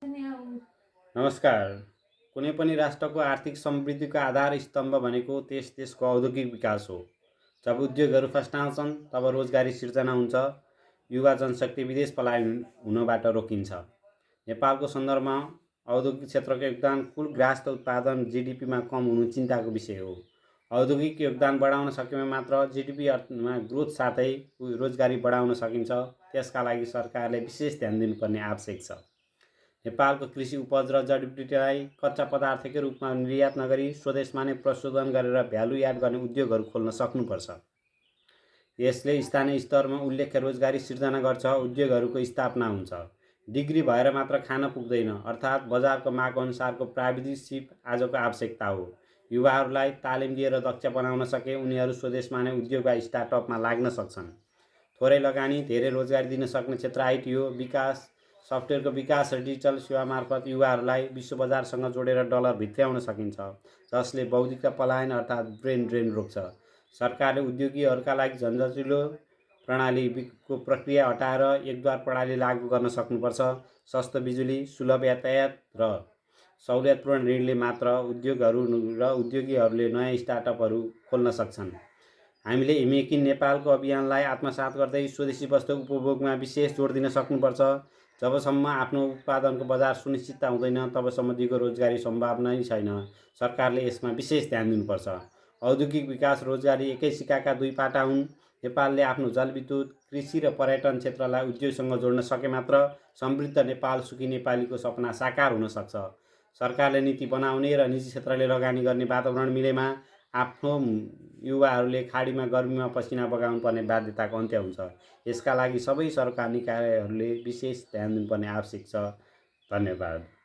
नमस्कार। कुनै पनि राष्ट्रको आर्थिक समृद्धिको आधार स्तम्भ भनेको त्यसको औद्योगिक विकास हो। जब उद्योगहरू फस्टाउँछन् तब रोजगारी सिर्जना हुन्छ, युवा जनशक्ति विदेश पलायन हुनबाट रोकिन्छ। नेपालको सन्दर्भमा औद्योगिक क्षेत्रको योगदान कुल ग्राहस्थ उत्पादन जीडीपीमा कम हुनु चिन्ताको विषय हो। औद्योगिक योगदान बढाउन सकेमा मात्र जीडीपी अर्थमा ग्रोथ साथै रोजगारी बढाउन सकिन्छ। त्यसका लागि सरकारले विशेष ध्यान दिनुपर्ने आवश्यक छ। नेपालको कृषि उपज र जडीबुटीलाई कच्चा पदार्थकै रूपमा निर्यात नगरी स्वदेशमा नै प्रशोधन गरेर भ्यालु एड गर्ने उद्योगहरू खोल्न सक्नुपर्छ। यसले स्थानीय स्तरमा उल्लेख्य रोजगारी सिर्जना गर्छ, उद्योगहरूको स्थापना हुन्छ। डिग्री भएर मात्र खान पुग्दैन, अर्थात् बजारको माग अनुसारको प्राविधिक सिप आजको आवश्यकता हो। युवाहरूलाई तालिम दिएर दक्ष बनाउन सके उनीहरू स्वदेशमा नै उद्योग वा स्टार्टअपमा लाग्न सक्छन्। थोरै लगानी धेरै रोजगारी दिन सक्ने क्षेत्र आइटी हो। विकास सफ्टवेयरको विकास र डिजिटल सेवा मार्फत युवाहरूलाई विश्व बजारसँग जोडेर डलर भित्र्याउन सकिन्छ, जसले बौद्धिकता पलायन अर्थात् ब्रेन ड्रेन रोक्छ। सरकारले उद्योगीहरूका लागि झन्झटिलो प्रणालीको प्रक्रिया हटाएर एकद्वार प्रणाली लागू गर्न सक्नुपर्छ। सस्तो बिजुली, सुलभ यातायात र सहुलियतपूर्ण ऋणले मात्र उद्योगहरू र उद्योगीहरूले नयाँ स्टार्टअपहरू खोल्न सक्छन्। हामीले मेक इन नेपालको अभियानलाई आत्मसात गर्दै स्वदेशी वस्तु उपभोगमा विशेष जोड दिन सक्नुपर्छ। जबसम्म आफ्नो उत्पादनको बजार सुनिश्चित हुँदैन तबसम्म दिगो रोजगारी सम्भावना नै छैन। सरकारले यसमा विशेष ध्यान दिनुपर्छ। औद्योगिक विकास रोजगारी एकै सिक्काका दुई पाटा हुन्। नेपालले आफ्नो जलविद्युत, कृषि र पर्यटन क्षेत्रलाई उद्योगसँग जोड्न सके मात्र समृद्ध नेपाल, सुखी नेपालीको सपना साकार हुन सक्छ। सरकारले नीति बनाउने र निजी क्षेत्रले लगानी गर्ने वातावरण मिलेमा आफ्नो युवाहरूले खाडीमा गर्मीमा पसिना बगाउनु पर्ने बाध्यताको अन्त्य हुन्छ। यसका लागि सबै सरकार निकायहरूले विशेष ध्यान दिनुपर्ने आवश्यक छ। धन्यवाद।